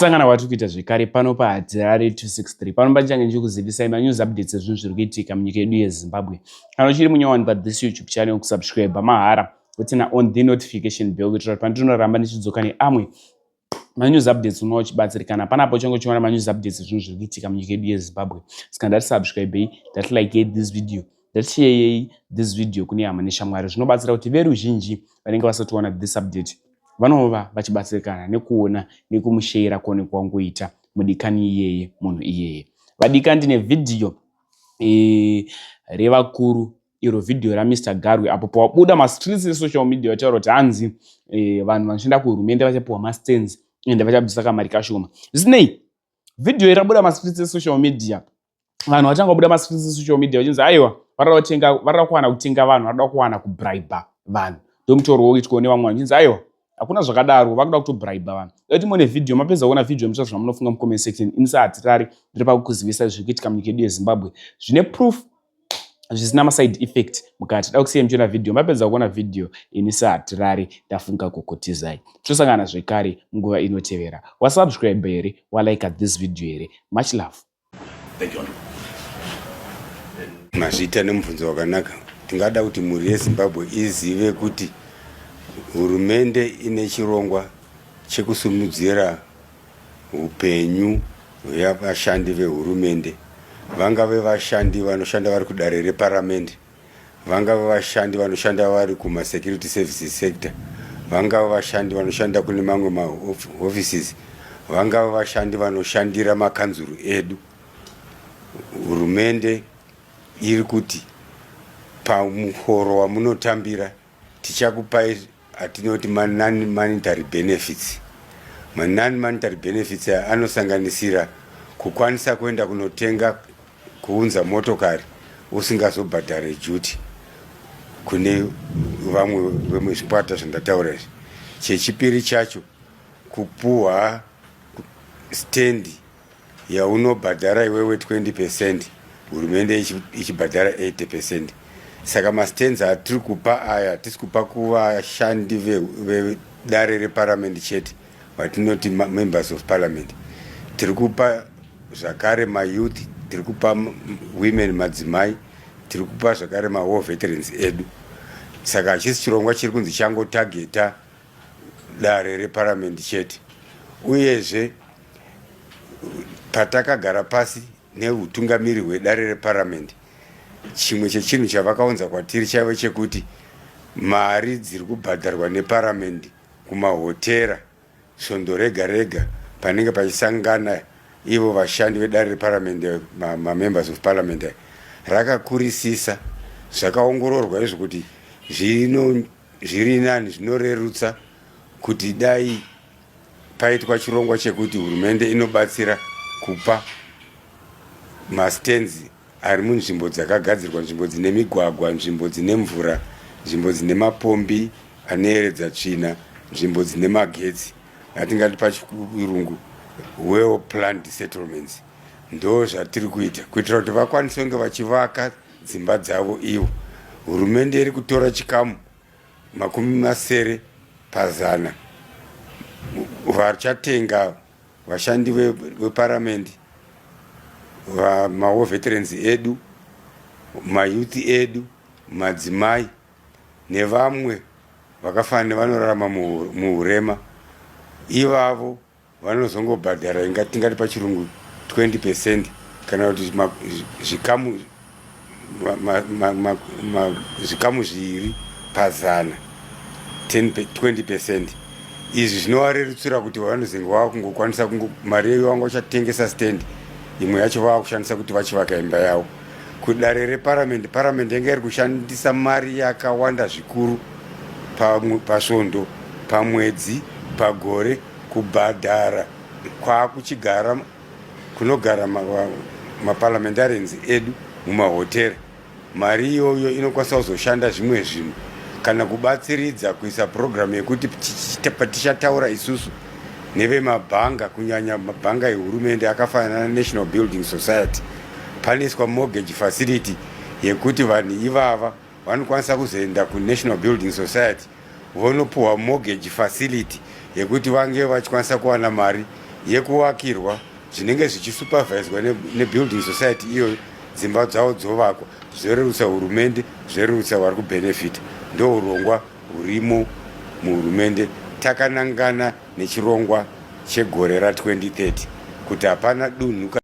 Kusangana kwatiri kuita zvekare pano paHatirare 263. Pano pachange ndichikuzivisai manews updates ezvinhu zviri kuitika munyika yedu yeZimbabwe. Kana uchiri munyowani pathis YouTube channel, kusubscribe mahara, woturn on the notification bell kuitira kuti pandinoramba ndichidzoka neamwe manews updates unova uchibatsirikana. Panapo uchange uchiona manews updates ezvinhu zviri kuitika munyika yedu yeZimbabwe. Saka ndati subscribei, ndati likei this video, ndatisharei this video kune hama neshamwari. Zvinobatsira kuti veruzhinji vanenge vasati vaona this update vanova vachibatsirikana nekuona nekumushera kuone kwangoita mudikani iyeye, munhu iyeye. Vadikani, ndine vhidhiyo revakuru iro, vhidhiyo raMr Garwe, apo pawabuda mastreets esocial media vataura kuti hanzi vanhu vanoshanda kuhurumende vachapiwa mastands ende vachabvisa kamari kashoma. Zvisinei, vhidhiyo irabuda mastreets esocial media, vanhu vatanga kubuda mastreets esocial media vachinzi aiwa, varida kutenga, varida kuwana kutenga vanhu, varida kuwana kubraiba vanhu. Ndomutauro woitwawo nevamwe vanhu, vachinzi aiwa, hakuna zvakadaro, vakuda kutobraiba vanhu. Dati muone vhidhiyo, mapedza kuona vhidhiyo, mucha zvamunofunga mucomment section. Ini saHatirari ndiri pakukuzivisa zviri kuitika munyika yedu yeZimbabwe zvine proof, zvisina maside effect mukati. Da kusiya muchiona vhidhiyo. Mapedza kuona vhidhiyo, ini saHatirari ndafunga kukutizai. Tosangana zvekare munguva inotevera. Wasubscribe here? Walike this video here? Much love. Thank you. Mazviita nemubvunzo wakanaka. Tingada kuti mhuri yeZimbabwe izive kuti hurumende ine chirongwa chekusimudzira upenyu hwevashandi vehurumende, vangave vashandi vanoshanda vari kudare reparamende, vangave vashandi vanoshanda vari kumasecurity services sector, vangave vashandi vanoshanda kune mamwe maoffices, vangave vashandi vanoshandira makanzuru edu. Hurumende iri kuti pamuhoro wamunotambira tichakupai atinoti manon monetary benefits. Manon monetary benefits aya anosanganisira kukwanisa kuenda kunotenga, kuunza motokari usingazobhadhare duty kune vamwe vemuzvikwata zvandataura izvi. Chechipiri chacho, kupuhwa stendi yaunobhadhara iwewe 20%, hurumende ichibhadhara 80%. Saka mastands atiri kupa aya, tisi kupa kuvashandi vedare reparamende chete, vatinoti members of parliament. Tiri kupa zvakare mayouth, tiri kupa women, madzimai, tiri kupa zvakare mawar veterans edu. Saka hachisi chirongwa chiri kunzi changotageta dare reparamende chete. Uyezve, patakagara pasi neutungamiri hwedare reparamende, chimwe chechinhu chavakaunza kwatiri chaive chekuti mari dziri kubhadharwa neparamende kumahotera svondo rega rega panenge pachisangana ivo vashandi vedare reparamende, mamembers of parliament, rakakurisisa. Zvakaongororwa izvo kuti zviri nani, zvinorerutsa kuti dai paitwa chirongwa chekuti hurumende inobatsira kupa mastands ari munzvimbo dzakagadzirwa, nzvimbo dzine migwagwa, nzvimbo dzine mvura, nzvimbo dzine mapombi anoeredza tsvina, nzvimbo dzine magetsi, atingati pachirungu well planned settlements. Ndo zvatiri kuita kuitira kuti vakwanise kunge vachivaka dzimba dzavo ivo. Hurumende iri kutora chikamu 60%. Vachatenga vashandi veparamende, mawar veterans edu, mayouth edu, madzimai nevamwe vakafanana nevanorarama muurema. Ivavo vanozongobhadhara inga tingati pachirungu 20%, kana kuti zvikamu 2%, 20%. Izvi zvinovarerutsira kuti vanozenge vava kungokwanisa mari iyo vanga vachatengesa stand imwe yacho vava kushandisa kuti vachivaka imba yavo. Kudare reparamende, paramende yanga iri kushandisa mari yakawanda zvikuru pasvondo, pamwedzi, pagore, kubhadhara kwaakuchigara kunogara maparliamentarians edu mumahotera. Mari iyoyo inokwanisa kuzoshanda zvimwe zvinhu kana kubatsiridza kuisa purogiramu yekuti tichataura isusu nevemabhanga, kunyanya mabhanga ehurumende akafanana naNational Building Society, panoiswa mortgage facility yekuti vanhu ivava vanokwanisa kuzoenda kuNational Building Society vonopuhwa mortgage facility yekuti vange vachikwanisa kuwana mari. yekuvakirwa zvinenge zvichisuperviswa nebuilding society iyoyo, dzimba dzavo dzovakwa, zvorerutsa hurumende, zvorerutsa vari kubhenefita. Ndo urongwa hurimo muhurumende takanangana nechirongwa chegore ra2030 kuti hapana dunhu.